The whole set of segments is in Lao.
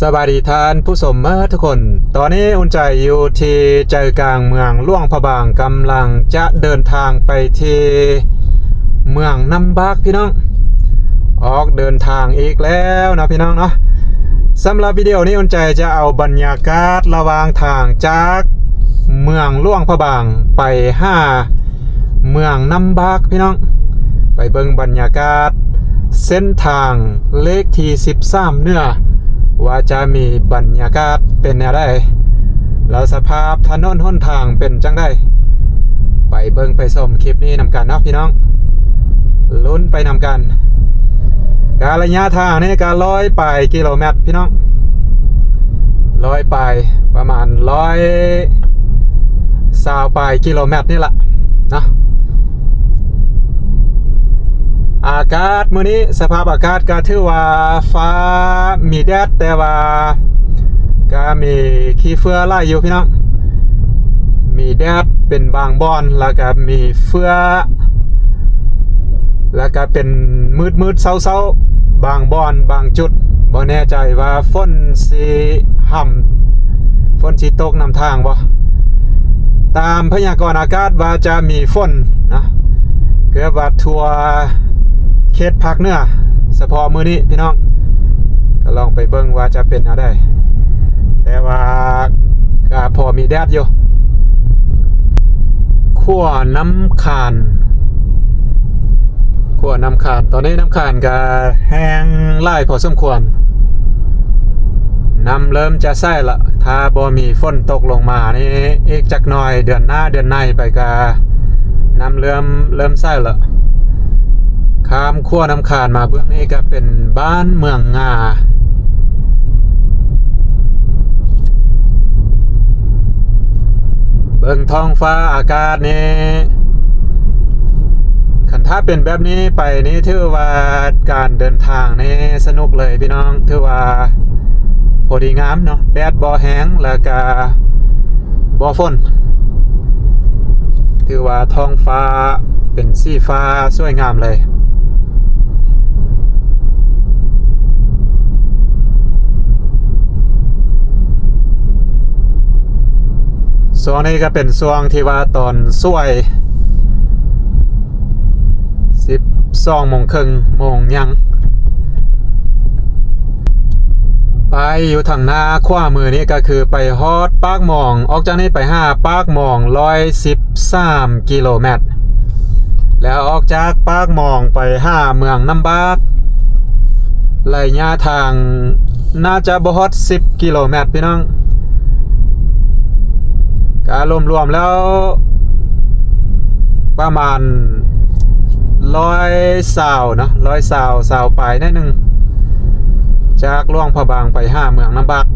ສະບາຍດີທ່ານຜູ້ຊົມເໝິດທຸກຄົນ. ຕອນນີ້ອຸ່ນໃຈຢູ່ທີ່ໃຈກາງເມືອງຫຼວງພະບາງ, ກຳລັງຈະເດີນທາງໄປທີ່ເມືອງນ້ຳບາກພີ່ນ້ອງ. ອອກເດີນທາງອີກແລ້ວເນາະພີ່ນ້ອງເນາະ. ສຳລັບວິດີໂອນີ້ອຸ່ນໃຈຈະເອົາບັນຍາກາດລະຫວ່າງທາງຈາກເມືອງຫຼວງພະບາງໄປຫາ ເມືອງນ້ຳບາກພີ່ນ້ອງ, ໄປເບິ່ງບັນຍາກາດເສັ້ນທາງເລກທີສິບສາມເໜືອ ວ່າຈະມີບັນຍາກາດເປັນແນວໃດ ແລ້ວສະພາບຖະໜົນຫົນທາງເປັນຈັ່ງໃດ. ໄປເບິ່ງໄປຊົມຄລິບນີ້ນຳກັນເນາະພີ່ນ້ອງ, ລຸ້ນໄປນຳກັນ. ກະໄລຍະທາງນີ້ກະຮ້ອຍປາຍກິໂລແມັດພີ່ນ້ອງ, ຮ້ອຍປາຍ ປະມານຮ້ອຍຊາວປາຍກິໂລແມັດນີ້ລະເນາະ. ອາກາດມື້ນີ້ ສະພາບອາກາດກະຖືວ່າຟ້າມີແດດ, ແຕ່ວ່າກະມີຂີ້ເຝື້ອຫຼາຍຢູ່ພີ່ນ້ອງ, ມີແດດເປັນບາງບ່ອນ ແລ້ວກະມີເຝື້ອ ແລ້ວກະເປັນມືດໆເຊົາໆ ບາງບ່ອນບາງຈຸດ. ບໍ່ແນ່ໃຈວ່າຝົນຊິຫຳ ຝົນຊິຕົກນຳທາງບໍ່. ຕາມພະຍາກອນອາກາດວ່າຈະມີຝົນນະ ເກືອບວ່າທົ່ວເຂດພາກເໜືອ ສະເພາະມື້ນີ້ພີ່ນ້ອງ, ກໍລອງໄປເບິ່ງວ່າຈະເປັນແນວໃດ. ແຕ່ວ່າກໍພໍມີແດດຢູ່. ຂົວນ້ຳຄານ ຂົວນ້ຳຄານ, ຕອນນີ້ນ້ຳຄານກໍແຫ້ງຫຼາຍພໍສົມຄວນ, ນ້ຳເລີ່ມຈະໃສລະ. ຖ້າບໍ່ມີຝົນຕົກລົງມານີ້ ອີກຈັກໜ່ອຍ ເດືອນໜ້າເດືອນໃນໄປກໍນ້ຳເລີ່ມ ເລີ່ມໃສລະ. ຂ້າມຂົວນ້ຳຄານມາເບື້ອງນີ້ກໍເປັນບ້ານເມືອງງາ. ເບິ່ງທ້ອງຟ້າອາກາດນີ້ ຄັນຖ້າເປັນແບບນີ້ໄປນີ້ ຖືວ່າການເດີນທາງນີ້ສະໜຸກເລີຍພີ່ນ້ອງ, ຖືວ່າພໍດີງາມເນາະ, ແດດບໍ່ແຮງ ແລ້ວກະບໍ່ຝົນ. ຖືວ່າທ້ອງຟ້າເປັນສີຟ້າສວຍງາມເລີຍ. ຊ່ວງນີ້ກໍເປັນຊ່ວງທີ່ວ່າຕອນສວຍ ສິບສອງໂມງເຄິ່ງ ໂມງຫຍັງ. ໄປຢູ່ທາງໜ້າຂວາມືນີ້ກໍຄືໄປຮອດປາກໝອງ, ອອກຈາກນີ້ໄປຫາປາກໝອງ ຮ້ອຍສິບສາມກິໂລແມັດ, ແລ້ວອອກຈາກປາກໝອງໄປຫາເມືອງນ້ຳບາກ ໄລຍະທາງໜ້າຈະບໍ່ຮອດສິບກິໂລແມັດພີ່ນ້ອງ. ກະລວມໆແລ້ວປະມານຮ້ອຍຊາວເນາະ, ຮ້ອຍຊາວ ຊາວປາຍໜ້ອຍໜຶ່ງ ຈາກຫຼວງພະບາງໄປຫາເມືອງນ້ຳບາກ.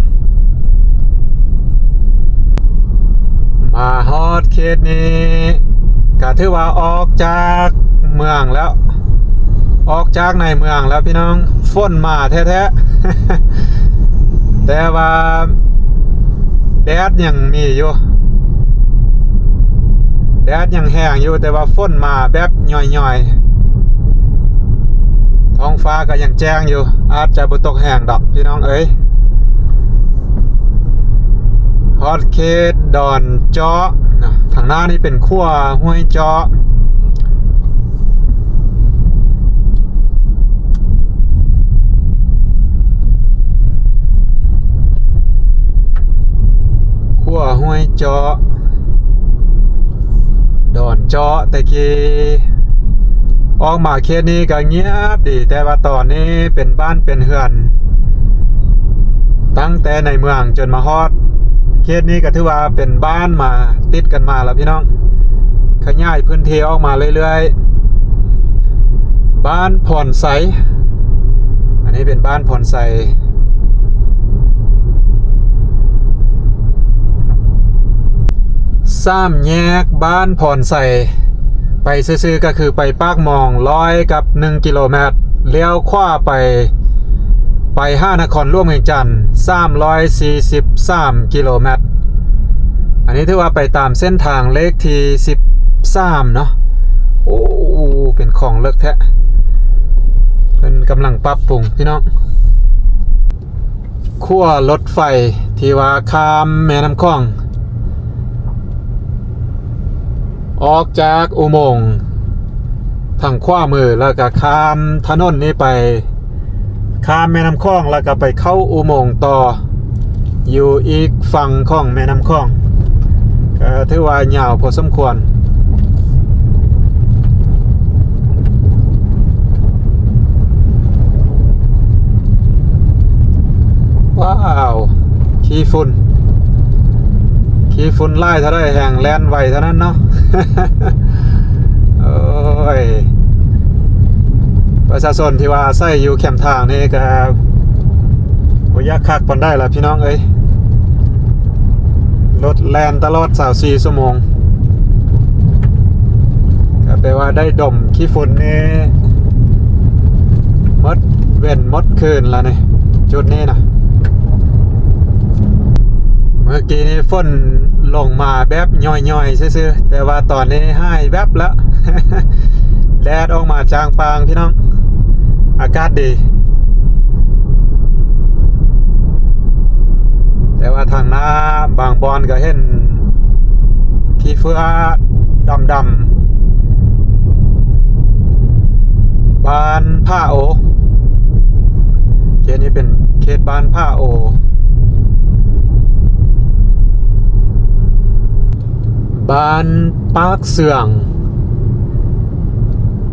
ມາຮອດເຂດນີ້ກະຖືວ່າອອກຈາກເມືອງແລ້ວ, ອອກຈາກໃນເມືອງແລ້ວພີ່ນ້ອງ. ຝົນມາແທ້ໆ ແຕ່ວ່າແດດຍັງມີຢູ່, ແດດຍັງແຮງຢູ່ ແຕ່ວ່າຝົນມາແບບຫຍ້ອຍໆ. ທ້ອງຟ້າກໍຍັງແຈ້ງຢູ່, ອາດຈະບໍ່ຕົກແຮງດອກພີ່ນ້ອງເອີຍ. ຮອດເຂດດອນເຈາະນະ, ທາງໜ້ານີ້ເປັນຂົວຫ້ວຍເຈາະ. ຂົວຫ້ວຍເຈາະ ດອນເຈາະແຕ່ກີ້. ອອກມາເຂດນີ້ກໍງຽບດີ, ແຕ່ວ່າຕອນນີ້ເປັນບ້ານເປັນເຮືອນ, ຕັ້ງແຕ່ໃນເມືອງຈົນມາຮອດເຂດນີ້ກໍຖືວ່າເປັນບ້ານມາຕິດກັນມາແລ້ວພີ່ນ້ອງ, ຂະຫຍາຍພື້ນທີ່ອອກມາເລື້ອຍໆ. ບ້ານພອນໄຊ, ອັນນີ້ເປັນບ້ານພອນໄຊ. ສາມແຍກບ້ານພອນໄຊ ໄປຊື່ໆກໍຄືໄປປາກໝອງ ຮ້ອຍກັບໜຶ່ງກິໂລແມັດ, ລ້ຽວຂວາໄປ ໄປຫານະຄອນຫຼວງວຽງຈັນ ສາມຮ້ອຍສີ່ສິບສາມກິໂລແມັດ. ອັນນີ້ຖືວ່າໄປຕາມເສັ້ນທາງເລກທີສິບສາມເນາະ. ໂອ້ ເປັນຂອງເລິກແທ້, ເພິ່ນກຳລັງປັບປຸງພີ່ນ້ອງ. ໂຄ ຂົວລົດໄຟທີ່ວ່າຂ້າມແມ່ນ້ຳຂອງ ອອກຈາກອຸໂມງທາງຂວາມື ແລ້ວກະຂ້າມຖະໜົນນີ້ໄປ ຂ້າມແມ່ນ້ຳຂອງ ແລ້ວກະໄປເຂົ້າອຸໂມງຕໍ່ ຢູ່ອີກຝັ່ງຂອງແມ່ນ້ຳຂອງ ກະຖືວ່າຍາວພໍສົມຄວນ. ວ້າວ ຂີ້ຝຸ່ນ ຂີ້ຝຸ່ນຫຼາຍເທົ່າໃດແຮ່ງແລ່ນໄວເທົ່ານັ້ນເນາະ. ໂອ້ຍ ປະຊາຊົນທີ່ວ່າອາໄສຢູ່ແຄມທາງນີ້ກະບໍ່ຢາກຄັກປານໃດລະພີ່ນ້ອງເອີຍ ລົດແລ່ນຕະຫຼອດຊາວສີ່ຊົ່ວໂມງ ກະແປວ່າໄດ້ດົມຂີ້ຝຸ່ນນີ້ໝົດເວັນໝົດຄືນລະນີ້ ຈຸດນີ້ນະ. ເມື່ອກີ້ນີ້ຝົນລົງມາແບບຍ້ອຍໆຊື່ໆ ແຕ່ວ່າຕອນນີ້ຫາຍແວັບລະ ແດດອອກມາຈ່າງປ່າງພີ່ນ້ອງ ອາກາດດີ. ແຕ່ວ່າທາງໜ້າບາງບ່ອນກະເຫັນຂີ້ເຟືອດຳໆ ບ້ານຜາໂອ ເຂດນີ້ເປັນເຂດບ້ານຜາໂອ ບ້ານປາກເຊື່ອງ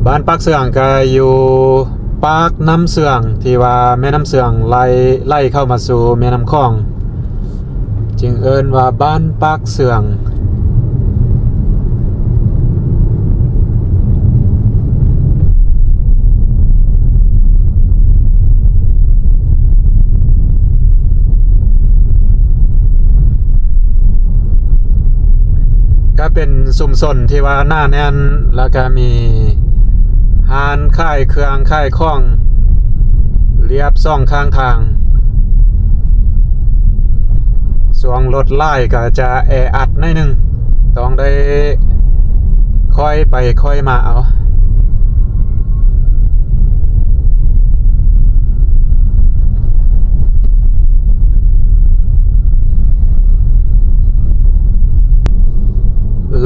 ບ້ານປາກເຊື່ອງກະຢູ່ປາກນ້ຳເຊື່ອງ ທີ່ວ່າແມ່ນ້ຳເຊື່ອງໄຫຼ ໄຫຼເຂົ້າມາສູ່ແມ່ນ້ຳຂອງ ຈຶ່ງເອີ້ນວ່າບ້ານປາກເຊື່ອງ. ກະເປັນຊຸມຊົນທີ່ວ່າໜາແໜ້ນ ແລ້ວກະມີຮ້ານຂາຍເຄື່ອງຂາຍຂອງລຽບສອງຂ້າງທາງ. ຊ່ວງລົດຫຼາຍກະຈະແອອັດໜ້ອຍໜຶ່ງ ຕ້ອງໄດ້ຄ່ອຍໄປຄ່ອຍມາເອົາ.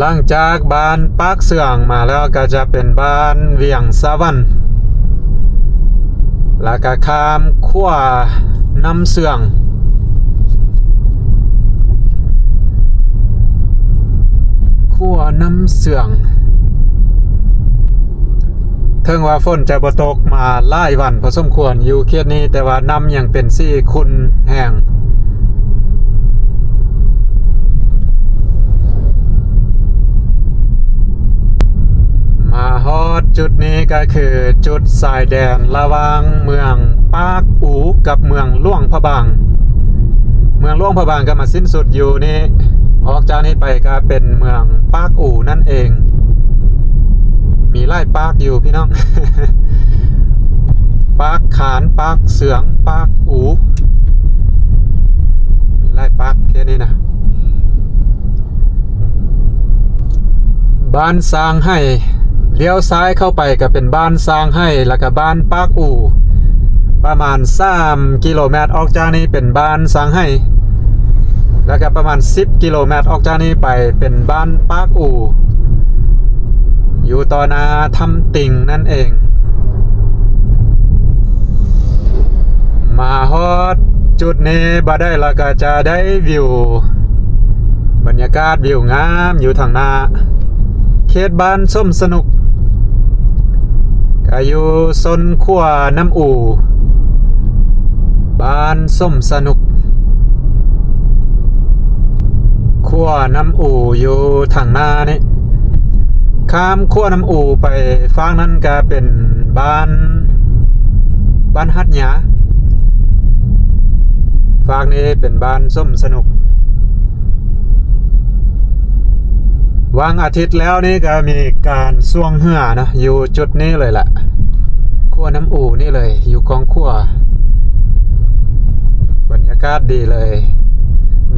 ຫຼັງຈາກບ້ານປາກເຊື່ອງມາແລ້ວ ກະຈະເປັນບ້ານວຽງສະຫວັນ ແລ້ວກະຂ້າມຂົວນ້ຳເຊື່ອງ ຂົວນ້ຳເຊື່ອງ. ເຖິງວ່າຝົນຈະບໍ່ຕົກມາຫຼາຍວັນພໍສົມຄວນຢູ່ເຂດນີ້ ແຕ່ວ່ານ້ຳຍັງເປັນສີຂຸ່ນແຮງ. ມາຮອດຈຸດນີ້ກະຄືຈຸດຊາຍແດນລະຫວ່າງເມືອງປາກອູກັບເມືອງຫຼວງພະບາງ. ເມືອງຫຼວງພະບາງກະມາສິ້ນສຸດຢູ່ນີ້ ອອກຈາກນີ້ໄປກະເປັນເມືອງປາກອູນັ້ນເອງ. ມີຫຼາຍປາກຢູ່ພີ່ນ້ອງ ປາກຄານ ປາກເຊືອງ ປາກອູ ມີຫຼາຍປາກແຄ່ນີ້ນະ. ບ້ານຊ້າງໄຫ ລ້ຽວຊ້າຍເຂົ້າໄປກະເປັນບ້ານຊ້າງໄຫ ແລ້ວກະບ້ານປາກອູ ປະມານສາມກິໂລແມັດອອກຈາກນີ້ເປັນບ້ານຊ້າງໄຫ ແລ້ວກະປະມານສິບກິໂລແມັດອອກຈາກນີ້ໄປເປັນບ້ານປາກອູ ຢູ່ຕໍ່ໜ້າຖ້ຳຕິ່ງນັ້ນເອງ. ມາຮອດຈຸດນີ້ບໍ່ໄດ້ລະກະຈະໄດ້ວິວ ບັນຍາກາດວິວງາມຢູ່ທາງໜ້າ ເຂດບ້ານສົມສະໜຸກ ກະຢູ່ຊົນຂົວນ້ຳອູ ບ້ານສົມສະໜຸກ ຂົວນ້ຳອູຢູ່ທາງໜ້ານີ້. ຂ້າມຂົວນ້ຳອູໄປຟາກນັ້ນກະເປັນບ້ານ ບ້ານຫາດຫຍ້າ ຟາກນີ້ເປັນບ້ານສົມສະໜຸກ. ຫວ່າງອາທິດແລ້ວນີ້ກະມີການຊ່ວງເຮືອເນາະ ຢູ່ຈຸດນີ້ເລີຍລະ ຂົວນ້ຳອູນີ້ເລີຍ ຢູ່ກ້ອງຂົວ ບັນຍາກາດດີເລີຍ.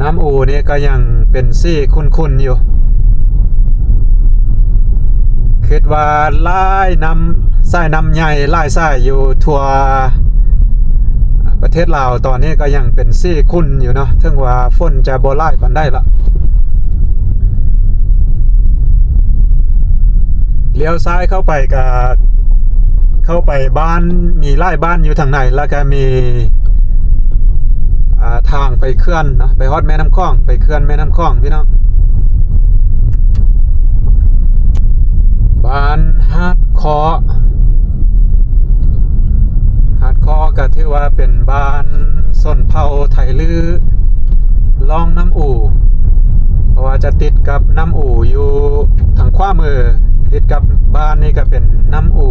ນ້ຳອູນີ້ກະຍັງເປັນສີຂຸ່ນໆຢູ່ ຄິດວ່າຫຼາຍນ້ຳ ສາຍນ້ຳໃຫຍ່ຫຼາຍສາຍຢູ່ທົ່ວ ປະເທດລາວຕອນນີ້ກໍຍັງເປັນສີຂຸ່ນຢູ່ເນາະ, ເຖິງວ່າຝົນຈະບໍ່ຫຼາຍປານໃດລະ. ລ້ຽວຊ້າຍເຂົ້າໄປກະ ເຂົ້າໄປບ້ານ, ມີຫຼາຍບ້ານຢູ່ທາງໃນ, ແລ້ວກະມີ ອ່າ ທາງໄປເຂື່ອນເນາະ, ໄປຮອດແມ່ນ້ຳຂອງ, ໄປເຂື່ອນແມ່ນ້ຳຂອງ ພີ່ນ້ອງ. ບ້ານຫາດເຄາະ, ຫາດເຄາະກໍຖືວ່າເປັນບ້ານຊົນເຜົ່າໄທລື້ ລ່ອງນ້ຳອູ, ເພາະວ່າຈະຕິດກັບນ້ຳອູຢູ່ທາງຂວາມື, ຕິດກັບບ້ານນີ້ກໍເປັນນ້ຳອູ.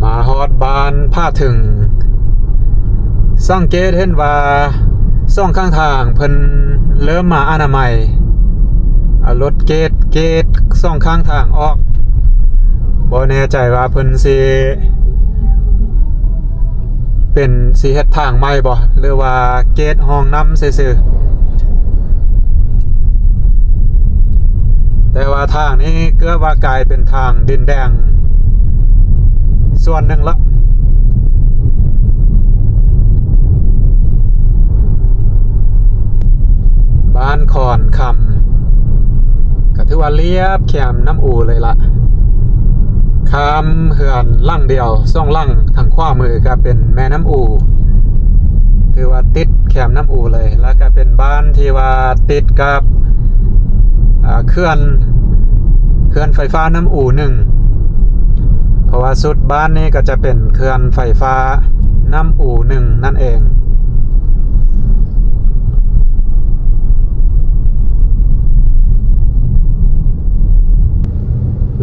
ມາຮອດບ້ານຜາເຖິງ, ສັງເກດເຫັນວ່າສອງຂ້າງທາງເພິ່ນເລີ່ມມາອະນາໄມ, ເອົາລົດເກດ ເກດສອງຂ້າງທາງອອກ. ບໍ່ແນ່ໃຈວ່າເພິ່ນຊິ ເປັນ ຊິເຮັດທາງໃໝ່ບໍ່ ຫຼືວ່າເກດຮ່ອງນ້ຳຊື່ໆ. ແຕ່ວ່າທາງນີ້ເກືອບວ່າກາຍເປັນທາງດິນແດງສ່ວນໜຶ່ງລະ. ບ້ານຄອນຄຳ ກໍຖືວ່າລຽບແຄມນ້ຳອູເລີຍລະ. ຂ້າມເຮືອນຫຼັງດຽວສອງຫຼັງທາງຂວາມືກໍເປັນແມ່ນ້ຳອູ, ຖືວ່າຕິດແຄມນ້ຳອູເລີຍ, ແລ້ວກໍເປັນບ້ານທີ່ວ່າຕິດກັບ ອ່າ ເຂື່ອນ ເຂື່ອນໄຟຟ້ານ້ຳອູໜຶ່ງ, ເພາະວ່າສຸດບ້ານນີ້ກໍຈະເປັນເຂື່ອນໄຟຟ້ານ້ຳອູໜຶ່ງນັ້ນເອງ.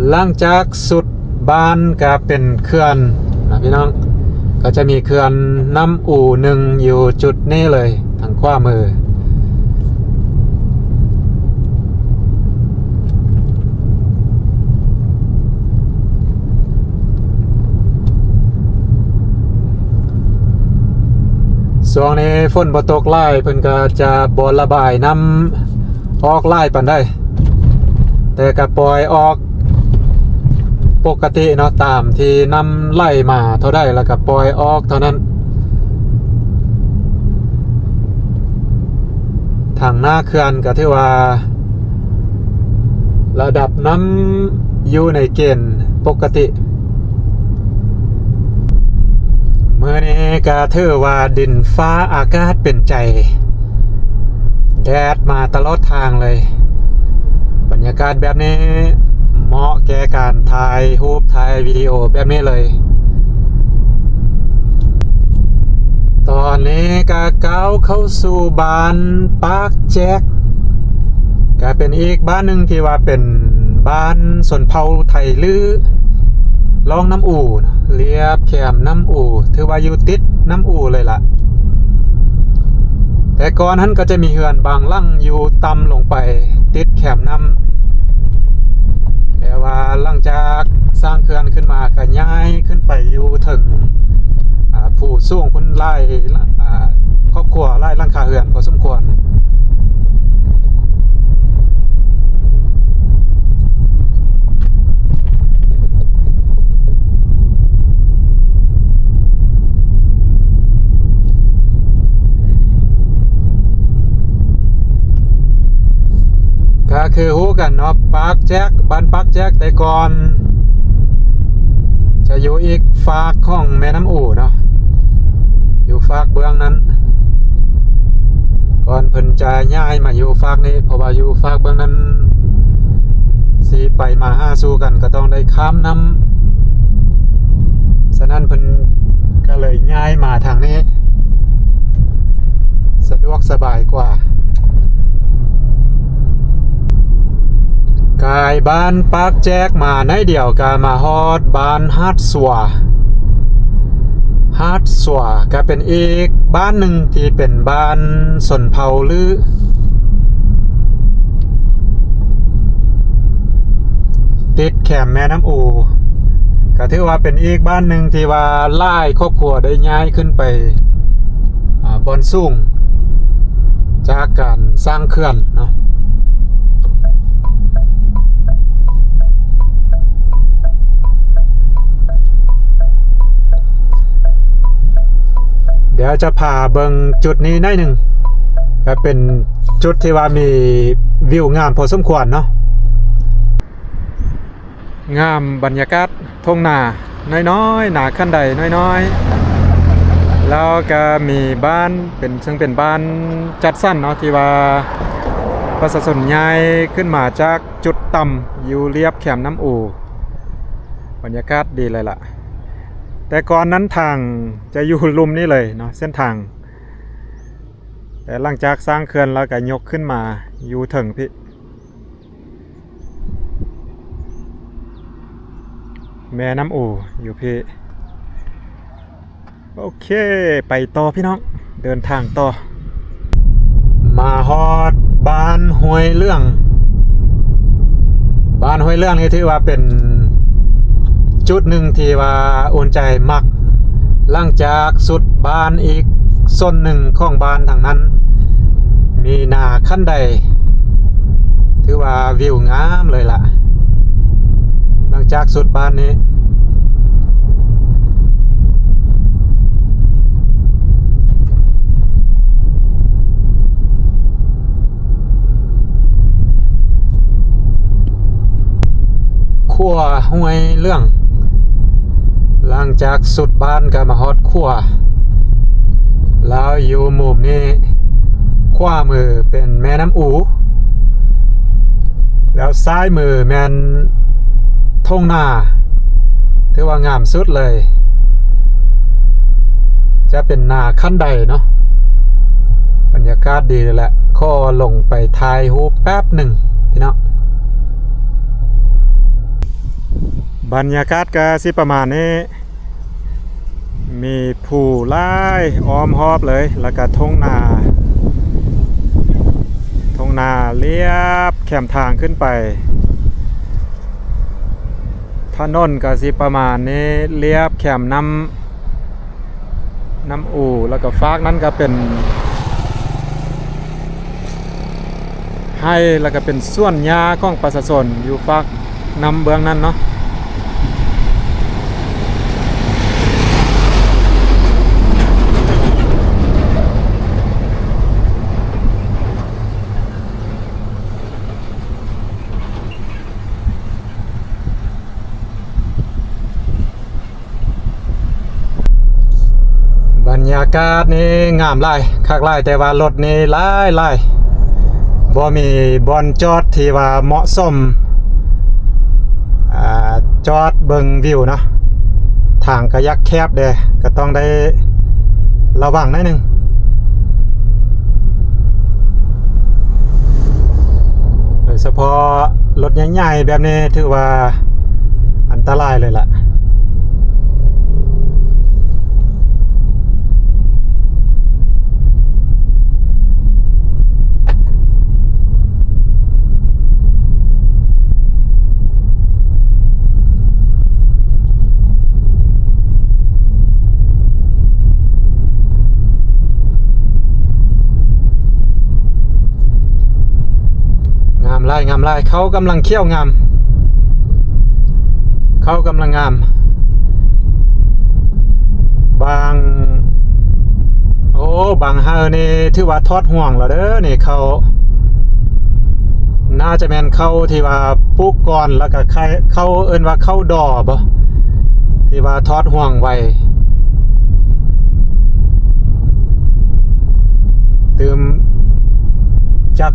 ຫຼັງຈາກສຸດບ້ານກໍເປັນເຂື່ອນນະພີ່ນ້ອງ, ກໍຈະມີເຂື່ອນນ້ຳອູໜຶ່ງຢູ່ຈຸດນີ້ເລີຍ ທາງຂວາມື. ຊ່ວງນີ້ຝົນບໍ່ຕົກຫຼາຍ ເພິ່ນກໍຈະບໍ່ລະບາຍນ້ຳອອກຫຼາຍປານໃດ, ແຕ່ກໍປ່ອຍອອກປົກກະຕິເນາະ, ຕາມທີ່ນ້ຳໄຫຼມາເທົ່າໃດ ແລ້ວກໍປ່ອຍອອກເທົ່ານັ້ນ. ທາງໜ້າເຂື່ອນກໍຖືວ່າລະດັບນ້ຳຢູ່ໃນເກນປົກກະຕິ. ມື້ນີ້ກໍຖືວ່າດິນຟ້າອາກາດເປັນໃຈ, ແດດມາຕະຫຼອດທາງເລີຍ. ບັນຍາກາດແບບນີ້ເໝາະແກ່ການຖ່າຍຮູບ ຖ່າຍວິດີໂອແບບນີ້ເລີຍ. ຕອນນີ້ກໍກ້າວເຂົ້າສູ່ບ້ານປາກແຈກ, ກໍເປັນອີກບ້ານໜຶ່ງທີ່ວ່າເປັນບ້ານຊົນເຜົ່າໄທລື້ ລ່ອງນ້ຳອູນະ, ລຽບແຄມນ້ຳອູ, ຖືວ່າຢູ່ຕິດນ້ຳອູເລີຍລະ. ແຕ່ກ່ອນຫັ້ນກໍຈະມີເຮືອນບາງຫຼັງຢູ່ຕ່ຳລົງໄປ ຕິດແຄມນ້ຳ, ແຕ່ວ່າຫຼັງຈາກສ້າງເຂື່ອນຂຶ້ນມາກໍຍ້າຍຂຶ້ນໄປຢູ່ເທິງ ອ່າ ພູສູງພຸ້ນຫຼາຍ ອ່າ ຄອບຄົວ ຫຼາຍຫຼັງຄາເຮືອນພໍສົມຄວນ. ກໍຄືຮູ້ກັນເນາະ, ປາກແຈກ, ບ້ານປາກແຈກແຕ່ກ່ອນຈະຢູ່ອີກຟາກຂອງແມ່ນ້ຳອູເນາະ, ຢູ່ຟາກເບື້ອງນັ້ນ. ກ່ອນເພິ່ນຈະຍ້າຍມາຢູ່ຟາກນີ້, ເພາະວ່າຢູ່ຟາກເບື້ອງນັ້ນ ຊິໄປມາຫາສູ່ກັນກໍຕ້ອງໄດ້ຂ້າມນ້ຳ, ສະນັ້ນເພິ່ນກໍເລີຍຍ້າຍມາທາງນີ້ ສະດວກສະບາຍກວ່າ. ກາຍບ້ານປາກແຈກມາໜ້ອຍດຽວກໍມາຮອດບ້ານຫາດສົວ. ຫາດສົວກໍເປັນອີກບ້ານໜຶ່ງທີ່ເປັນບ້ານຊົນເຜົ່າລື້ ຕິດແຄມແມ່ນ້ຳອູ. ກໍຖືວ່າເປັນອີກບ້ານໜຶ່ງທີ່ວ່າຫຼາຍຄອບຄົວໄດ້ຍ້າຍຂຶ້ນໄປ ອາ ບ່ອນສູງ ຈາກການສ້າງເຂື່ອນເນາະ. ດຽວຈະພາເບິ່ງຈຸດນີ້ໜ້ອຍໜຶ່ງ ກໍເປັນຈຸດທີ່ວ່າມີວິວງາມພໍສົມຄວນເນາະ. ງາມບັນຍາກາດທົ່ງນານ້ອຍໆ ນາຂັ້ນໄດນ້ອຍໆ ແລ້ວກໍມີບ້ານເປັນ ເຊິ່ງເປັນບ້ານຈັດສັນເນາະ ທີ່ວ່າປະຊາຊົນຍ້າຍຂຶ້ນມາຈາກຈຸດຕ່ຳຢູ່ລຽບແຄມນ້ຳອູ. ບັນຍາກາດດີເລີຍລະ. ແຕ່ກ່ອນນັ້ນທາງຈະຢູ່ລຸ່ມນີ້ເລີຍເນາະ ເສັ້ນທາງ, ແຕ່ຫຼັງຈາກສ້າງເຂື່ອນແລ້ວກໍຍົກຂຶ້ນມາຢູ່ເທິງພີ້. ແມ່ນ້ຳອູຢູ່ພີ້. ໂອເຄ ໄປຕໍ່ພີ່ນ້ອງ ເດີນທາງຕໍ່. ມາຮອດບ້ານຫ້ວຍເຫຼືອງ. ບ້ານຫ້ວຍເຫຼືອງນີ້ຖືວ່າເປັນຈຸດໜຶ່ງທີ່ວ່າອຸ່ນໃຈມັກ. ຫຼັງຈາກສຸດບ້ານອີກສ່ວນໜຶ່ງຂອງບ້ານທາງນັ້ນ ມີນາຂັ້ນໄດ ຖືວ່າວິວງາມເລີຍລະ ຫຼັງຈາກສຸດບ້ານນີ້. ຂົວຫ້ວຍເຫຼືອງ. ຫຼັງຈາກສຸດບ້ານກໍມາຮອດຂົວ ແລ້ວຢູ່ມຸມນີ້ ຂວາມືເປັນແມ່ນ້ຳອູ ແລ້ວຊ້າຍມືແມ່ນທົ່ງນາ ຖືວ່າງາມສຸດເລີຍ. ຈະເປັນນາຂັ້ນໄດເນາະ. ບັນຍາກາດດີເລີຍແຫຼະ. ຂໍລົງໄປຖ່າຍຮູບແປັບໜຶ່ງພີ່ນ້ອງ. ບັນຍາກາດກໍຊິປະມານນີ້. ມີພູຫຼາຍອ້ອມຮອບເລີຍ ແລ້ວກະທົ່ງນາ, ທົ່ງນາລຽບແຄມທາງຂຶ້ນໄປ. ຖະໜົນກະຊິປະມານນີ້ ລຽບແຄມນ້ຳ, ນ້ຳອູ, ແລ້ວກະຟາກນັ້ນກະເປັນ ໄຮ່ ແລ້ວກະເປັນສວນຫຍ້າຂອງປະຊາຊົນຢູ່ຟາກນ້ຳເບື້ອງນັ້ນເນາະ. ບັນຍາກາດນີ້ງາມຫຼາຍ ຄັກຫຼາຍ, ແຕ່ວ່າລົດນີ້ຫຼາຍໆ ບໍ່ມີບ່ອນຈອດທີ່ວ່າເໝາະສົມ ອາ ຈອດເບິ່ງວິວເນາະ. ທາງກໍຢາກແຄບແດ່ ກໍຕ້ອງໄດ້ລະວັງໜ້ອຍໜຶ່ງ. ໂດຍສະເພາະລົດໃຫຍ່ໆແບບນີ້ຖືວ່າອັນຕະລາຍເລີຍລະ. ງາມຫຼາຍ ງາມຫຼາຍ. ເຂົ້າກຳລັງຂຽວງາມ, ເຂົ້າກຳລັງງາມ. ບາງ ໂອ້ ບາງເຮີນີ້ຖືວ່າຖອດຮ່ວງແລ້ວເດີນີ້. ເຂົ້າ ໜ້າຈະແມ່ນເຂົ້າທີ່ວ່າປູກກ່ອນ ແລ້ວກໍເຂົ້າ ເອີ້ນວ່າເຂົ້າດໍບໍ ທີ່ວ່າຖອດຮ່ວງໄວ. ຕື່ມຈັກ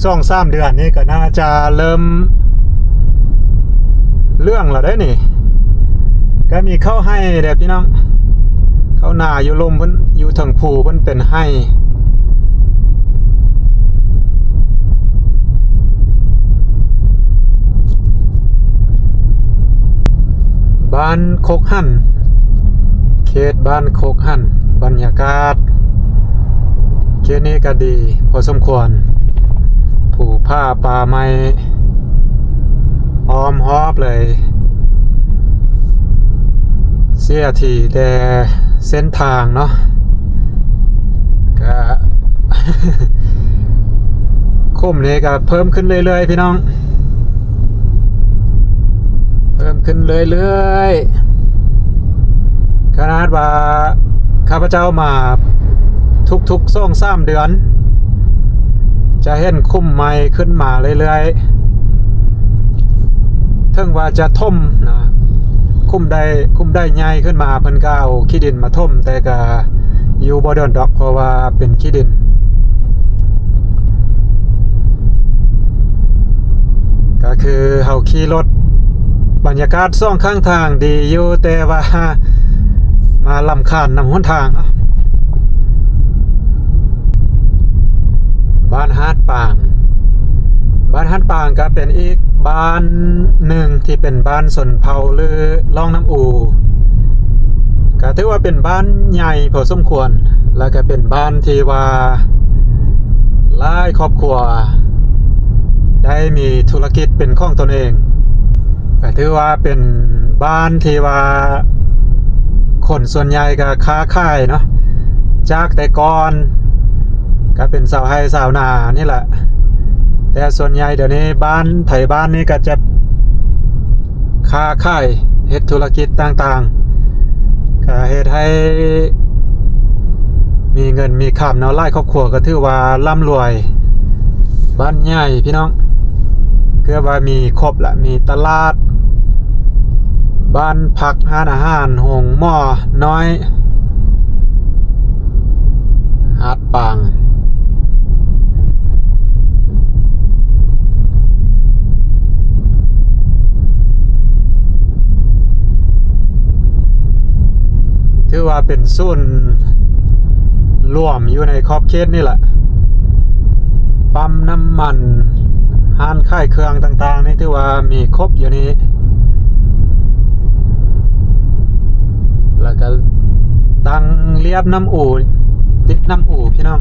ສອງສາມເດືອນນີ້ກໍໜ້າຈະເລີ່ມເຫຼືອງແລ້ວເດ້ນີ້. ກໍມີເຂົ້າໄຮ່ເດ້ພີ່ນ້ອງ, ເຂົ້ານາຢູ່ລຸ່ມເພິ່ນ ຢູ່ເທິງພູເພິ່ນເປັນໄຮ່. ບ້ານຄົກຫັນ, ເຂດບ້ານຄົກຫັນ. ບັນຍາກາດເຂດນີ້ກໍດີພໍສົມຄວນ, ພູຜາປ່າໄມ້ອ້ອມຮອບເລີຍ. ເສຍທີ່ແຕ່ເສັ້ນທາງເນາະ ກະ ຄຸ້ມນີ້ກະເພີ່ມຂຶ້ນເລື້ອຍໆ ພີ່ນ້ອງ ເພີ່ມຂຶ້ນເລື້ອຍໆ ຂະໜາດວ່າຂ້າພະເຈົ້າມາທຸກໆ ສອງສາມເດືອນ ຈະເຫັນຄຸ້ມໃໝ່ຂຶ້ນມາເລື້ອຍໆ ເຖິງວ່າຈະຖົມນະ ຄຸ້ມໄດ້ ຄຸ້ມໄດ້ໃຫຍ່ຂຶ້ນມາ ເພິ່ນກໍເອົາຂີ້ດິນມາຖົມ ແຕ່ກໍຢູ່ບໍ່ດົນດອກ ເພາະວ່າເປັນຂີ້ດິນ. ກໍຄືເຮົາຂີ່ລົດ ບັນຍາກາດສອງຂ້າງທາງດີຢູ່ ແຕ່ວ່າມາລຳຄານນຳຫົນທາງເນາະ. ບ້ານຫາດປາງ ບ້ານຫາດປາງກໍເປັນອີກບ້ານໜຶ່ງທີ່ເປັນບ້ານຊົນເຜົ່າ ຫຼື ລ່ອງນ້ຳອູ ກໍຖືວ່າເປັນບ້ານໃຫຍ່ພໍສົມຄວນ ແລ້ວກໍເປັນບ້ານທີ່ວ່າຫຼາຍຄອບຄົວໄດ້ມີທຸລະກິດເປັນຂອງຕົນເອງ. ກໍຖືວ່າເປັນບ້ານທີ່ວ່າຄົນສ່ວນໃຫຍ່ກໍຄ້າຂາຍເນາະ ຈາກແຕ່ກ່ອນກໍເປັນຊາວໄຮ່ຊາວນານີ້ແຫຼະ ແຕ່ສ່ວນໃຫຍ່ດຽວນີ້ບ້ານ ໄທບ້ານນີ້ກໍຈະຄ້າຂາຍ ເຮັດທຸລະກິດຕ່າງໆ ກໍເຮັດໃຫ້ມີເງິນມີຄຳເນາະ ຫຼາຍຄອບຄົວກໍຖືວ່າລ່ຳລວຍ. ບ້ານໃຫຍ່ພີ່ນ້ອງ ເກືອບວ່າມີຄົບລະ ມີຕະຫຼາດ ບ້ານພັກ ຮ້ານອາຫານ ໂຮງໝໍນ້ອຍ ຫາດປາງ ຖືວ່າເປັນສູນລວມຢູ່ໃນຂອບເຂດນີ້ແຫຼະ ປ້ຳນ້ຳມັນ ຮ້ານຂາຍເຄື່ອງຕ່າງໆ ນີ້ຖືວ່າມີຄົບຢູ່ນີ້ ແລ້ວກໍຕັ້ງລຽບນ້ຳອູ ຕິດນ້ຳອູພີ່ນ້ອງ.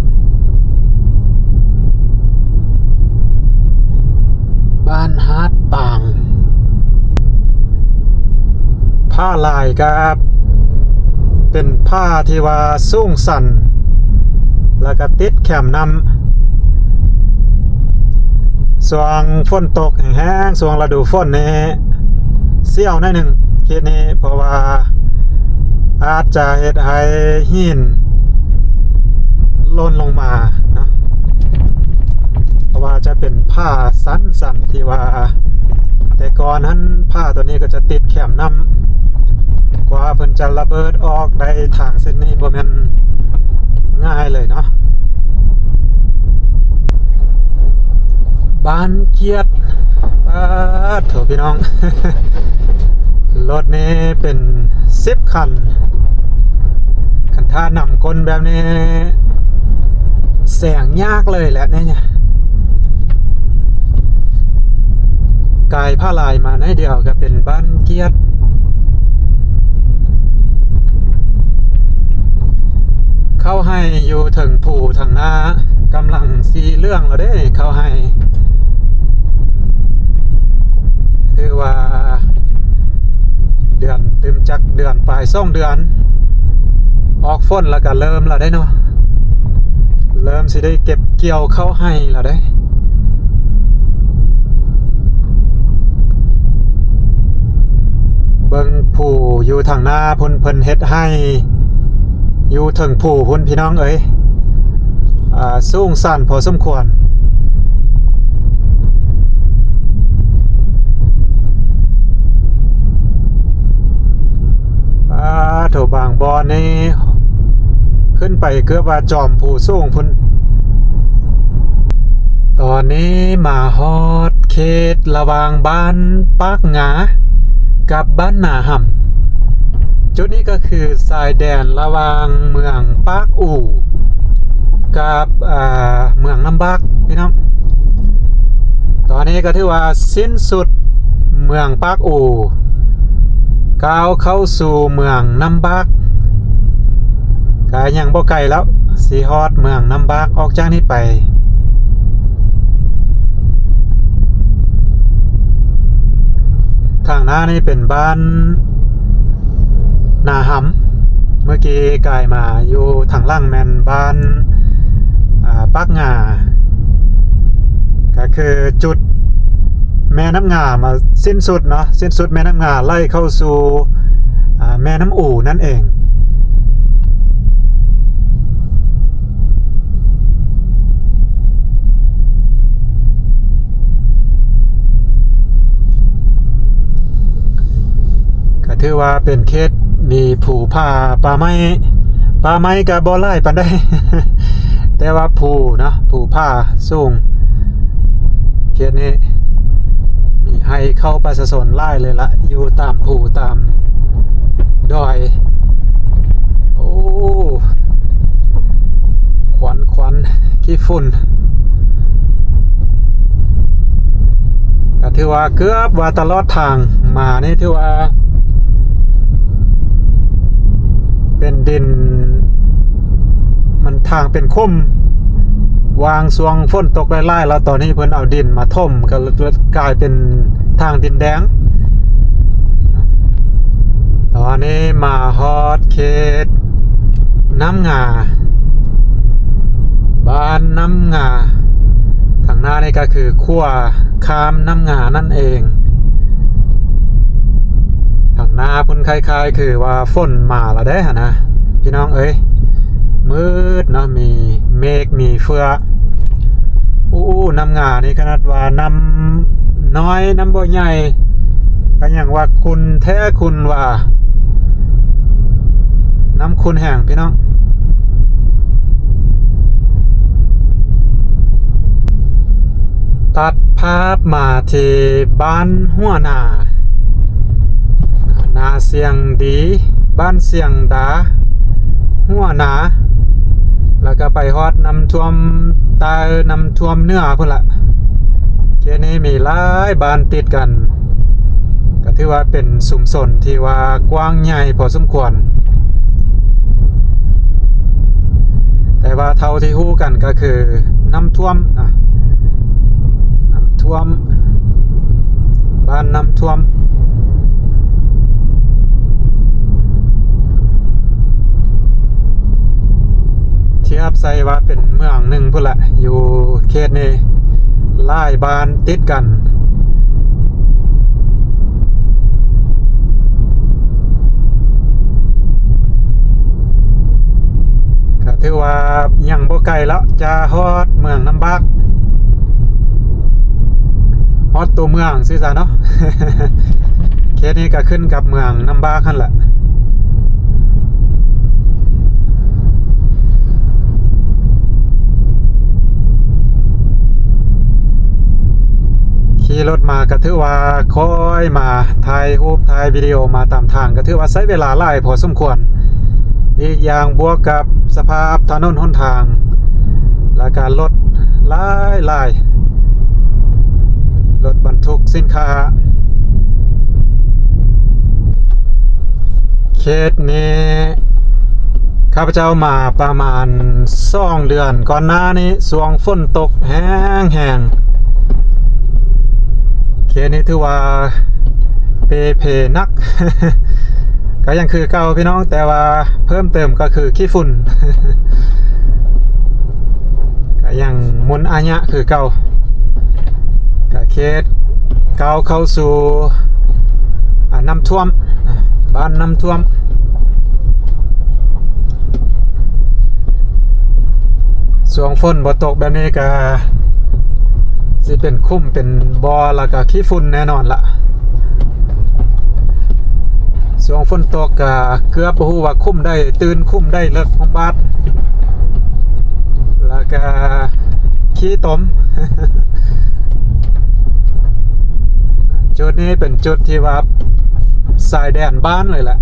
ບ້ານຫາດປາງ ຜາລາຍກະເປັນຜາທີ່ວ່າສູງຊັນ ແລ້ວກະຕິດແຄມນ້ຳ. ຊ່ວງຝົນຕົກແຮງໆ ຊ່ວງລະດູຝົນນີ້ ສ່ຽວໜ້ອຍໜຶ່ງເຂດນີ້ ເພາະວ່າອາດຈະເຮັດໃຫ້ຫີນຫຼົ່ນລົງມາເນາະ ເພາະວ່າຈະເປັນຜາຊັນໆ ທີ່ວ່າແຕ່ກ່ອນຫັ້ນ ຜາຕົວນີ້ກໍຈະຕິດແຄມນ້ຳ ກວ່າເພິ່ນຈະລະເບີດອອກໄດ້ທາງເສັ້ນນີ້ ບໍ່ແມ່ນງ່າຍເລີຍເນາະ. ບ້ານກຽດ ປາດໂທ້ ພີ່ນ້ອງ ລົດນີ້ເປັນສິບຄັນ ຄັນຖ້ານຳກົ້ນແບບນີ້ ແຊງຍາກເລີຍແຫຼະນີ້. ກາຍຜາລາຍມາໜ້ອຍດຽວກໍເປັນບ້ານກຽດ. ເຂົ້າໄຮ່ຢູ່ເທິງພູທາງໜ້າ ກຳລັງສີເຫຼືອງແລ້ວເດ້ ເຂົ້າໄຮ່ ຖືວ່າເດືອນ ຕື່ມຈັກເດືອນປາຍ ສອງເດືອນ ອອກຝົນແລ້ວກໍເລີ່ມແລ້ວເດ້ເນາະ ເລີ່ມຊິໄດ້ເກັບກ່ຽວເຂົ້າໄຮ່ແລ້ວເດ້. ເບິ່ງພູຢູ່ທາງໜ້າພຸ້ນ ເພິ່ນເຮັດໄຮ່ຢູ່ເທິງພູພຸ້ນ ພີ່ນ້ອງເອີຍ ອາ ສູງຊັນພໍສົມຄວນ. ປາໂທ້ ບາງບ່ອນນີ້ຂຶ້ນໄປເກືອບວ່າຈອມພູສູງພຸ້ນ. ຕອນນີ້ມາຮອດເຂດລະຫວ່າງບ້ານປາກງາກັບບ້ານນາຫຳ. ຈຸດນີ້ກໍຄືຊາຍແດນລະຫວ່າງເມືອງປາກອູກັບ ເອີ ເມືອງນ້ຳບາກ ພີ່ນ້ອງ. ຕອນນີ້ກໍຖືວ່າສິ້ນສຸດເມືອງປາກອູ ກ້າວເຂົ້າສູ່ເມືອງນ້ຳບາກ ກະຍັງບໍ່ໄກແລ້ວ ຊິຮອດເມືອງນ້ຳບາກ ອອກຈາກນີ້ໄປ. ທາງໜ້ານີ້ເປັນບ້ານ ນາຫຳ. ເມື່ອກີ້ກາຍມາຢູ່ທາງຫຼັງແມ່ນບ້ານ ອ່າ ປາກງາ ກໍຄືຈຸດແມ່ນ້ຳງາມາສິ້ນສຸດເນາະ, ສິ້ນສຸດແມ່ນ້ຳງາໄຫຼເຂົ້າສູ່ ອ່າ ແມ່ນ້ຳອູນັ້ນເອງ. ກໍຖືວ່າເປັນເຂດມີພູຜາປ່າໄມ້, ປ່າໄມ້ກໍບໍ່ຫຼາຍປານໃດ ແຕ່ວ່າພູເນາະ, ພູຜາສູງ. ເຂດນີ້ມີໄຮ່ເຂົ້າປະຊາຊົນຫຼາຍເລີຍລະ, ຢູ່ຕາມພູຕາມດອຍ. ໂອ້ ຄວັນ ຄວັນ ຂີ້ຝຸ່ນ. ກໍຖືວ່າເກືອບວ່າຕະຫຼອດທາງມານີ້ ຖືວ່າເປັນດິນ ມັນທາງເປັນຂຸມ ຫວ່າງຊ່ວງຝົນຕົກຫຼາຍໆ ແລ້ວຕອນນີ້ເພິ່ນເອົາດິນມາຖົມ ກໍເລີຍກາຍເປັນທາງດິນແດງ. ຕອນນີ້ມາຮອດເຂດນ້ຳງາ ບ້ານນ້ຳງາ. ທາງໜ້ານີ້ກໍຄືຂົວຂ້າມນ້ຳງານັ້ນເອງ. ທາງໜ້າພຸ້ນຄ້າຍໆຄືວ່າຝົນມາແລ້ວເດ້ຫັ້ນນະ ພີ່ນ້ອງເອີຍ. ມືດເນາະ, ມີເມກມີເຟືອກ. ໂອ້ ນ້ຳງານີ້ຂະໜາດວ່ານ້ຳນ້ອຍ ນ້ຳບໍ່ໃຫຍ່ ກໍຍັງວ່າຂຸ່ນແທ້ຂຸ່ນວ່າ, ນ້ຳຂຸ່ນແຮງພີ່ນ້ອງ. ຕັດພາບມາທີ່ບ້ານຫົວໜາ ນາຊຽງດີ, ບ້ານຊຽງດາ, ຫົວໜາ, ແລ້ວກໍໄປຮອດນ້ຳຖ້ວມໃຕ້ ນ້ຳຖ້ວມເໜືອພຸ້ນລະ. ເຂດນີ້ມີຫຼາຍບ້ານຕິດກັນ, ກໍຖືວ່າເປັນຊຸມຊົນທີ່ວ່າກວ້າງໃຫຍ່ພໍສົມຄວນ. ແຕ່ວ່າເທົ່າທີ່ຮູ້ກັນກໍຄືນ້ຳຖ້ວມນະ, ນ້ຳຖ້ວມ, ບ້ານນ້ຳຖ້ວມ. ທຽບໃສ່ວ່າເປັນເມືອງໜຶ່ງພຸ້ນລະ ຢູ່ເຂດນີ້ ຫຼາຍບ້ານຕິດກັນ. ກໍຖືວ່າຍັງບໍ່ໄກແລ້ວ ຈະຮອດເມືອງນ້ຳບາກ, ຮອດຕົວເມືອງຊີ້ຊະເນາະ. ເຂດນີ້ກໍຂຶ້ນກັບເມືອງນ້ຳບາກຫັ້ນແຫຼະ. ຂີ່ລົດມາກໍຖືວ່າຄ່ອຍມາຖ່າຍຮູບຖ່າຍວິດີໂອມາຕາມທາງ ກໍຖືວ່າໃຊ້ເວລາຫຼາຍພໍສົມຄວນ. ອີກຢ່າງບວກກັບສະພາບຖະໜົນຫົນທາງ ແລ້ວກໍລົດຫຼາຍໆ ລົດບັນທຸກສິນຄ້າ. ເຂດນີ້ ຂ້າພະເຈົ້າມາປະມານສອງເດືອນກ່ອນໜ້ານີ້ ຊ່ວງຝົນຕົກແຮງໆ. ເຂດນີ້ຖືວ່າເປ່ເພໜັກ ກໍຍັງຄືເກົ່າພີ່ນ້ອງ, ແຕ່ວ່າເພີ່ມເຕີມກໍຄືຂີ້ຝຸ່ນ ກໍຍັງມົນອາຍະຄືເກົ່າ. ກະເຂດກ້າວເຂົ້າສູ່ ອ່າ ນ້ຳຖ້ວມ ບ້ານນ້ຳຖ້ວມ. ຊ່ວງຝົນບໍ່ຕົກແບບນີ້ກະຊິເປັນຂຸມເປັນບໍ່ ແລ້ວກະຂີ້ຝຸ່ນແນ່ນອນລະ. ຊ່ວງຝົນຕົກກະເກືອບບໍ່ຮູ້ວ່າຂຸມໃດຕື້ນ ຂຸມໃດເລິກ ຂອງບ້ານ ແລ້ວກະຂີ້ຕົມ. ຈຸດນີ້ເປັນຈຸດທີ່ວ່າຊາຍແດນບ້ານເລີຍແຫຼະ,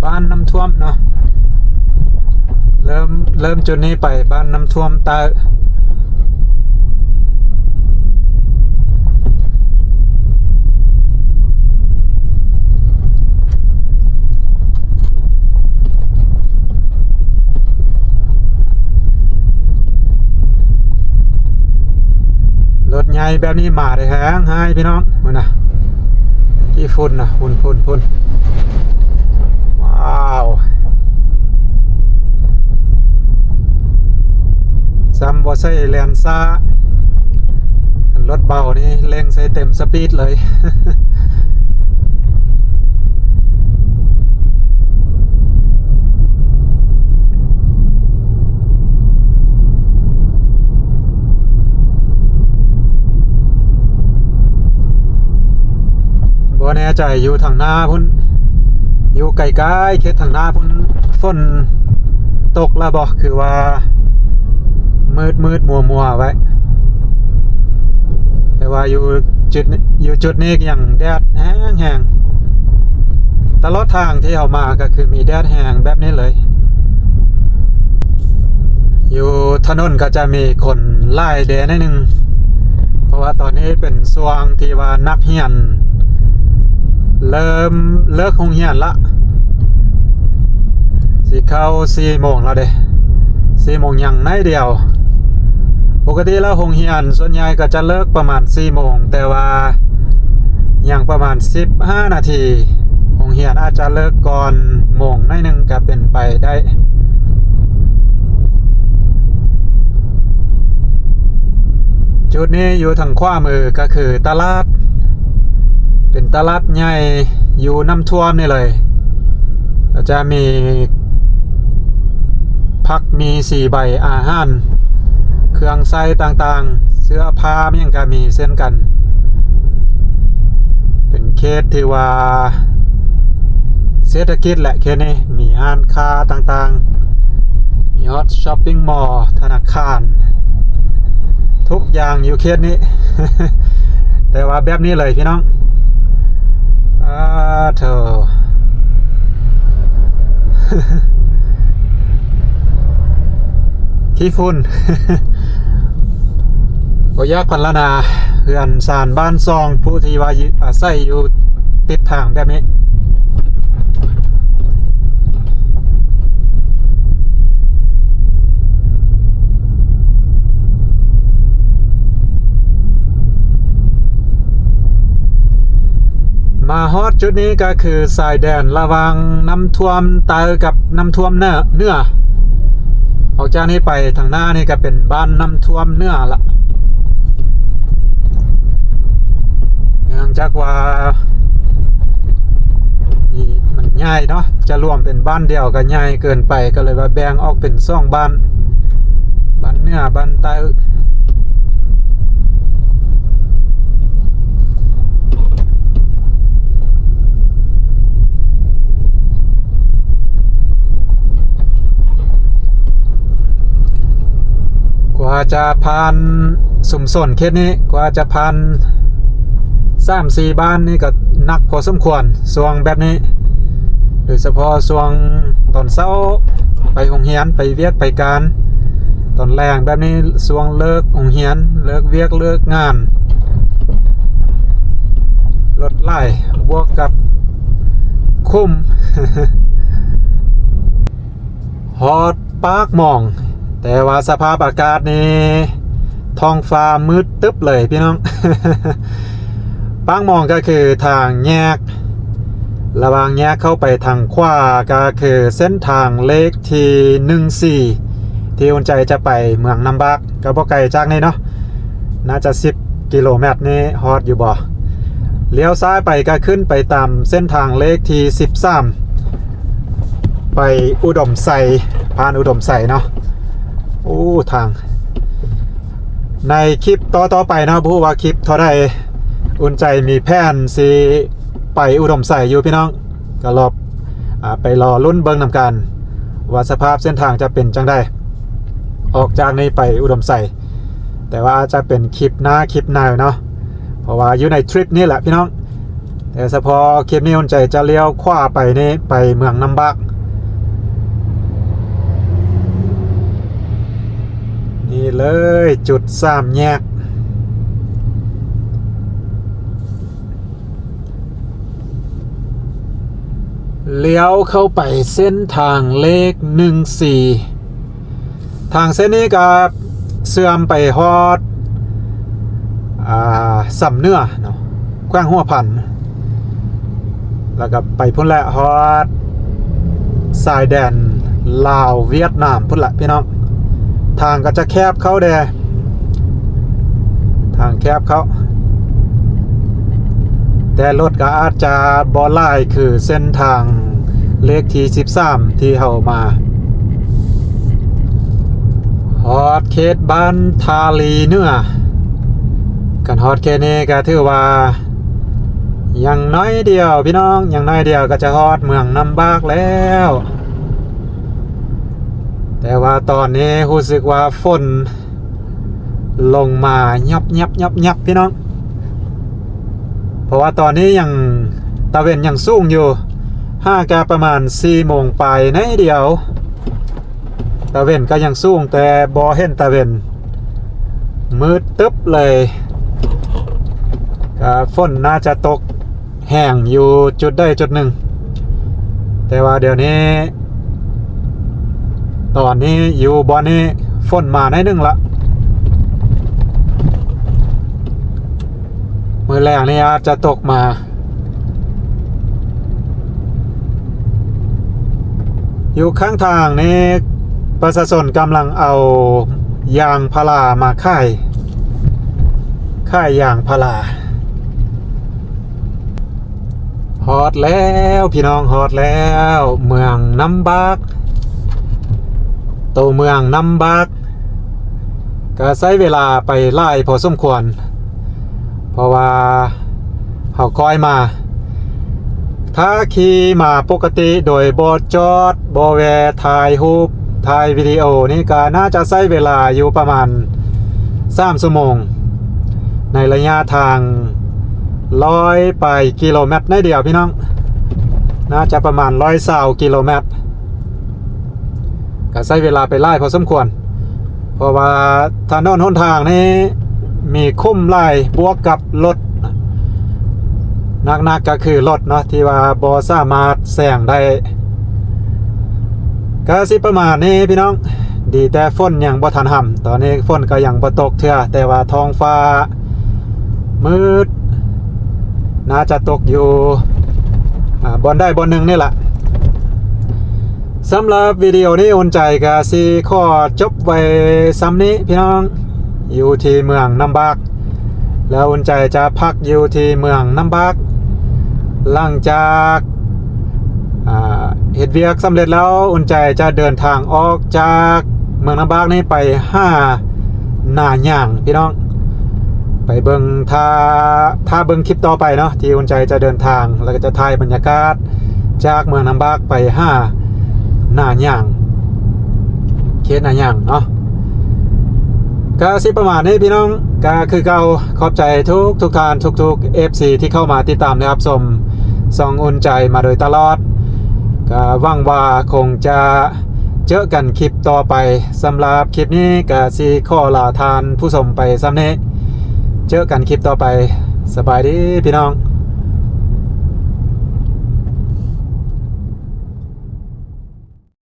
ບ້ານນ້ຳຖ້ວມເນາະ. ເລີ່ມ ເລີ່ມຈຸດນີ້ໄປບ້ານນ້ຳຖ້ວມໃຕ້. ລົດໃຫຍ່ແບບນີ້ມາໄດ້ແຮງຮ້າຍພີ່ນ້ອງ. ພຸ້ນນະ ຂີ້ຝຸ່ນນະ ພຸ້ນໆໆ. ວ້າວ. ໃສ່ແລ່ນຊ້າ, ຄັນລົດເບົານີ້ເລັ່ງໃສ່ເຕັມສະປີດເລີຍ. ບໍ່ແນ່ໃຈຢູ່ທາງໜ້າພຸ້ນ, ຢູ່ໃກ້ໆເຂດທາງໜ້າພຸ້ນ ຝົນຕົກແລ້ວບໍ່ ຄືວ່າມືດໆມົວໆໄວ້. ແຕ່ວ່າຢູ່ຈຸດ ຢູ່ຈຸດນີ້ຍັງແດດແຮງໆ, ຕະຫຼອດທາງທີ່ເຮົາມາກໍຄືມີແດດແຮງແບບນີ້ເລີຍ. ຢູ່ຖະໜົນກໍຈະມີຄົນຫຼາຍແດ່ໜ້ອຍໜຶ່ງ ເພາະວ່າຕອນນີ້ເປັນຊ່ວງທີ່ວ່ານັກຮຽນເລີ່ມເລີກໂຮງຮຽນລະ, ຊິເຂົ້າສີ່ໂມງແລ້ວເດ້, ສີ່ໂມງຍັງໜ້ອຍດຽວ. ປົກກະຕິແລ້ວໂຮງຮຽນສ່ວນໃຫຍ່ກໍຈະເລີກປະມານສີ່ໂມງ, ແຕ່ວ່າຍັງປະມານສິບຫ້ານາທີ, ໂຮງຮຽນອາດຈະເລີກກ່ອນໂມງໜ້ອຍໜຶ່ງກໍເປັນໄປໄດ້. ຈຸດນີ້ຢູ່ທາງຂວາມືກໍຄືຕະຫຼາດ, ເປັນຕະຫຼາດໃຫຍ່ຢູ່ນ້ຳຖ້ວມນີ້ເລີຍ. ກໍຈະມີຜັກ ມີສີ່ໃບ, ອາຫານ, ເຄື່ອງໃຊ້ຕ່າງໆ, ເສື້ອຜ້າ ຫຍັງກໍມີເຊັ່ນກັນ. ເປັນເຂດທີ່ວ່າເສດຖະກິດແຫຼະເຂດນີ້, ມີຮ້ານຄ້າຕ່າງໆ, ມີຮອດຊັອບປິງມໍ, ທະນາຄານ, ທຸກຢ່າງຢູ່ເຂດນີ້. ແຕ່ວ່າແບບນີ້ເລີຍພີ່ນ້ອງ. ອາ ໂທ້ ຂີ້ຝຸ່ນ. ບໍ່ຢາກພັນລະນາ ເຮືອນຊານບ້ານຊ່ອງ ຜູ້ທີ່ວ່າຢູ່ ອາໄສຢູ່ຕິດທາງແບບນີ້. ມາຮອດຈຸດນີ້ກໍຄືຊາຍແດນລະຫວ່າງນ້ຳຖ້ວມໃຕ້ກັບນ້ຳຖ້ວມເໜືອ, ເໜືອ. ອອກຈາກນີ້ໄປທາງໜ້ານີ້ກໍເປັນບ້ານນ້ຳຖ້ວມເໜືອລະ. ເນື່ອງຈາກວ່ານີ້ມັນໃຫຍ່ເນາະ, ຈະລວມເປັນບ້ານດຽວກໍໃຫຍ່ເກີນໄປ, ກໍເລີຍວ່າແບ່ງອອກເປັນສອງບ້ານ, ບ້ານເໜືອ ບ້ານໃຕ້. ກວ່າຈະຜ່ານຊຸມຊົນເຂດນີ້, ກວ່າຈະຜ່ານສາມສີ່ບ້ານນີ້ກໍໜັກພໍສົມຄວນ ຊ່ວງແບບນີ້, ໂດຍສະເພາະຊ່ວງຕອນເຊົ້າໄປໂຮງຮຽນ ໄປວຽກໄປການ, ຕອນແລງແບບນີ້ ຊ່ວງເລີກໂຮງຮຽນ ເລີກວຽກເລີກງານ, ລົດຫຼາຍ ບວກກັບຂຸມ. ຮອດປາກໝອງ, ແຕ່ວ່າສະພາບອາກາດນີ້ ທ້ອງຟ້າມືດຕຶບເລີຍພີ່ນ້ອງ. ປາກໝອງກໍຄືທາງແຍກ, ລະຫວ່າງແຍກເຂົ້າໄປທາງຂວາກໍຄືເສັ້ນທາງເລກທີໜຶ່ງສີ່ ທີ່ອຸ່ນໃຈຈະໄປເມືອງນ້ຳບາກ, ກໍບໍ່ໄກຈາກນີ້ເນາະ. ໜ້າຈະສິບກິໂລແມັດນີ້ຮອດຢູ່ບໍ່? ລ້ຽວຊ້າຍໄປກໍຂຶ້ນໄປຕາມເສັ້ນທາງເລກທີສິບສາມ ໄປອຸດົມໄຊ, ຜ່ານອຸດົມໄຊເນາະ. ໂອ້ ທາງ ໃນຄລິບຕໍ່ໆໄປເນາະ, ບໍ່ຮູ້ວ່າຄລິບເທົ່າໃດ, ອຸ່ນໃຈມີແຜນຊິໄປອຸດົມໄຊຢູ່ພີ່ນ້ອງ, ກໍລອ ອາ ໄປລໍລຸ້ນເບິ່ງນຳກັນວ່າສະພາບເສັ້ນທາງຈະເປັນຈັ່ງໃດ ອອກຈາກນີ້ໄປອຸດົມໄຊ. ແຕ່ວ່າອາດຈະເປັນຄລິບໜ້າຄລິບໃນເນາະ, ເພາະວ່າຢູ່ໃນທຣິບນີ້ແຫຼະພີ່ນ້ອງ. ແຕ່ສະເພາະຄລິບນີ້ອຸ່ນໃຈຈະລ້ຽວຂວາໄປນີ້ ໄປເມືອງນ້ຳບາກ. ນີ້ເລີຍ ຈຸດສາມແຍກ. ລ້ຽວເຂົ້າໄປເສັ້ນທາງເລກໜຶ່ງສີ່. ທາງເສັ້ນນີ້ກໍເຊື່ອມໄປຮອດ ອາ ຊຳເໜືອເນາະ, ແຂວງຫົວພັນ, ແລ້ວກໍໄປພຸ້ນແຫຼະ ຮອດຊາຍແດນລາວຫວຽດນາມພຸ້ນແຫຼະພີ່ນ້ອງ. ທາງກໍຈະແຄບເຂົ້າແດ່. ທາງແຄບເຂົ້າ ແຕ່ລົດກໍອາດຈະບໍ່ຫຼາຍຄືເສັ້ນທາງເລກທີສິບສາມທີ່ເຮົາມາ. ຮອດເຂດບ້ານທ່າລີເໜືອ. ຄັນຮອດເຂດນີ້ກໍຖືວ່າຍັງໜ້ອຍດຽວພີ່ນ້ອງ, ຍັງໜ້ອຍດຽວກໍຈະຮອດເມືອງນ້ຳບາກແລ້ວ. ແຕ່ວ່າຕອນນີ້ຮູ້ສຶກວ່າຝົນລົງມາຫຍັບໆໆໆ ພີ່ນ້ອງ, ເພາະວ່າຕອນນີ້ຍັງ ຕາເວັນຍັງສູງຢູ່, ຫາກະປະມານສີ່ໂມງປາຍໜ້ອຍດຽວ. ຕາເວັນກໍຍັງສູງ ແຕ່ບໍ່ເຫັນຕາເວັນ, ມືດຕຶບເລີຍ. ກະຝົນໜ້າຈະຕົກແຮງຢູ່ຈຸດໃດຈຸດໜຶ່ງ, ແຕ່ວ່າດຽວນີ້ ຕອນນີ້ຢູ່ບ່ອນນີ້ຝົນມາໜ້ອຍໜຶ່ງລະ. ມື້ແລງນີ້ອາດຈະຕົກມາ. ຢູ່ຂ້າງທາງນີ້ ປະຊາຊົນກຳລັງເອົາຢາງພາລາມາຂາຍ, ຂາຍຢາງພາລາ. ຮອດແລ້ວພີ່ນ້ອງ, ຮອດແລ້ວ ເມືອງນ້ຳບາກ, ໂຕເມືອງນ້ຳບາກ. ກະໃຊ້ເວລາໄປຫຼາຍພໍສົມຄວນ ເພາະວ່າເຮົາຄ່ອຍມາ. ຖ້າຂີ່ມາປົກກະຕິໂດຍບໍ່ຈອດ ບໍ່ແວ່ຖ່າຍຮູບ ຖ່າຍວິດີໂອນີ້ ກະໜ້າຈະໃຊ້ເວລາຢູ່ປະມານສາມຊົ່ວໂມງ ໃນໄລຍະທາງຮ້ອຍປາຍກິໂລແມັດໜ້ອຍດຽວພີ່ນ້ອງ, ໜ້າຈະປະມານຮ້ອຍຊາວກິໂລແມັດ. ກະໃຊ້ເວລາໄປຫຼາຍພໍສົມຄວນ ເພາະວ່າຖະໜົນຫົນທາງນີ້ມີຂຸມຫຼາຍ ບວກກັບລົດ ໜັກໆກໍຄືລົດເນາະ ທີ່ວ່າບໍ່ສາມາດແຊງໄດ້. ກະຊິປະມານນີ້ພີ່ນ້ອງ, ດີແຕ່ຝົນຍັງບໍ່ທັນຫຳ, ຕອນນີ້ຝົນກໍຍັງບໍ່ຕົກເທື່ອ ແຕ່ວ່າທ້ອງຟ້າມືດ ໜ້າຈະຕົກຢູ່ ອາ ບ່ອນໃດບ່ອນໜຶ່ງນີ້ລະ. ສຳລັບວິດີໂອນີ້ ອຸ່ນໃຈກະຊິຂໍຈົບໄວ້ສ່ຳນີ້ພີ່ນ້ອງ, ຢູ່ທີ່ເມືອງນ້ຳບາກ ແລ້ວອຸ່ນໃຈຈະພັກຢູ່ທີ່ເມືອງນ້ຳບາກ. ຫຼັງຈາກ ອາ ເຮັດວຽກສຳເລັດແລ້ວ ອຸ່ນໃຈຈະເດີນທາງອອກຈາກເມືອງນ້ຳບາກນີ້ໄປຫານາຍາງພີ່ນ້ອງ, ໄປເບິ່ງ ຖ້າ ຖ້າເບິ່ງຄລິບຕໍ່ໄປເນາະ ທີ່ອຸ່ນໃຈຈະເດີນທາງ ແລ້ວກໍຈະຖ່າຍບັນຍາກາດຈາກເມືອງນ້ຳບາກໄປຫານາຍາງ ເຂດນາຍາງເນາະ. ກະຊິປະມານນີ້ພີ່ນ້ອງ, ກະຄືເກົ່າ ຂອບໃຈທຸກໆທ່ານ ທຸກໆເອັຟຊີທີ່ເຂົ້າມາຕິດຕາມ ແລະ ຮັບຊົມຊ່ອງອຸ່ນໃຈມາໂດຍຕະຫຼອດ. ກະຫວັງວ່າຄົງຈະເຈີກັນຄລິບຕໍ່ໄປ. ສຳລັບຄລິບນີ້ກະຊິຂໍລາທ່ານຜູ້ຊົມໄປສ່ຳນີ້. ເຈີກັນຄລິບຕໍ່ໄປ. ສະບາຍດີພີ່ນ້ອງ.